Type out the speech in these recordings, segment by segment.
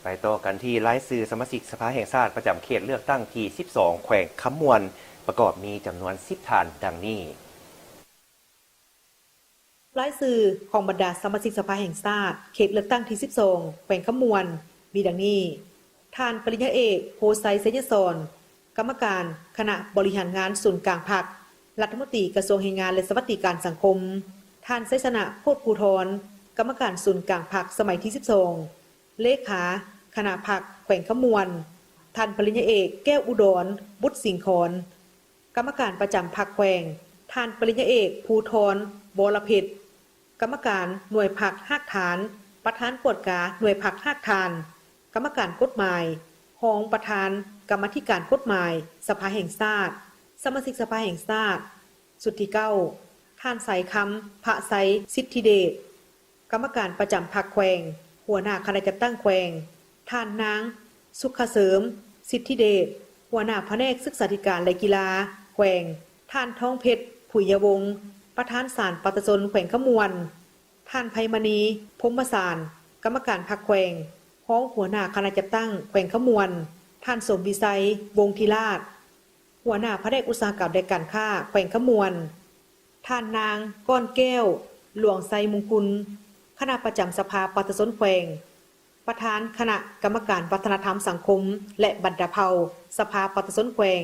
ໄປຕໍ່ກັນທີ່ລາຍຊື່ສະມາຊິກສະພາແຫ່ງຊາດປະຈຳເຂດເລືອກຕັ້ງທີສິບສອງ ແຂວງຄຳມ່ວນ ປະກອບມີຈຳນວນສິບທ່ານ ດັ່ງນີ້. ລາຍຊື່ຂອງບັນດາສະມາຊິກສະພາແຫ່ງຊາດ ເຂດເລືອກຕັ້ງທີສິບສອງ ແຂວງຄຳມ່ວນ ມີດັ່ງນີ້: ທ່ານປະລິນຍາເອກ ໂພໄຊ ໄຊຍະສອນ ກຳມະການຄະນະບໍລິຫານງານສູນກາງພັກ, ລັດຖະມົນຕີກະຊວງແຮງງານ ແລະ ສະຫວັດດີການສັງຄົມ, ທ່ານ ໄຊຊະນະ ໂພດພູທອນ ກຳມະການສູນກາງພັກສະໄໝທີສິບສອງ ເລຂາຄະນະພັກແຂວງຄຳມ່ວນ, ທ່ານປະລິນຍາເອກ ແກ້ວອຸດອນ ບຸດສິງຄອນ ກຳມະການປະຈຳພັກແຂວງ, ທ່ານປະລິນຍາເອກ ພູທອນ ວໍລະເພັດ ກຳມະການໜ່ວຍພັກຮາກຖານ, ປະທານກວດກາໜ່ວຍພັກຮາກຖານ, ກຳມະການກົດໝາຍ, ຮອງປະທານກຳມາທິການກົດໝາຍສະພາແຫ່ງຊາດ, ສະມາຊິກສະພາແຫ່ງຊາດ ຊຸດທີເກົ້າ, ທ່ານ ໄຊຄຳ ພະໄຊ ສິດທິເດດ ກຳມະການປະຈຳພັກແຂວງ, ຫົວໜ້າຄະນະຈັດຕັ້ງແຂວງ, ທ່ານນາງ ສຸກຂະເສີມ ສິດທິເດດ ຫົວໜ້າພະແນກສຶກສາທິການ ແລະ ກິລາແຂວງ, ທ່ານ ທອງເພັດ ຜຸຍຍະວົງ ປະທານສານປະຊາຊົນແຂວງຄຳມ່ວນ, ທ່ານ ໄພມະນີ ພົມມະສານ ກຳມະການພັກແຂວງ, ຮອງຫົວໜ້າຄະນະຈັດຕັ້ງແຂວງຄຳມ່ວນ, ທ່ານ ສົມວິໄຊ ວົງທິລາດ ຫົວໜ້າພະແນກອຸດສາຫະກຳ ແລະ ການຄ້າແຂວງຄຳມ່ວນ, ທ່ານນາງ ກ້ອນແກ້ວ ຫຼວງໄຊມຸງຄຸນ ຄະນະປະຈຳສະພາປະຊາຊົນແຂວງ, ປະທານຄະນະກຳມະການວັດທະນະທຳສັງຄົມ ແລະ ບັນດາເຜົ່າ ສະພາປະຊາຊົນແຂວງ,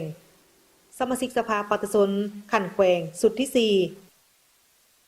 ສະມາຊິກສະພາປະຊາຊົນຂັ້ນແຂວງ ຊຸດທີສີ່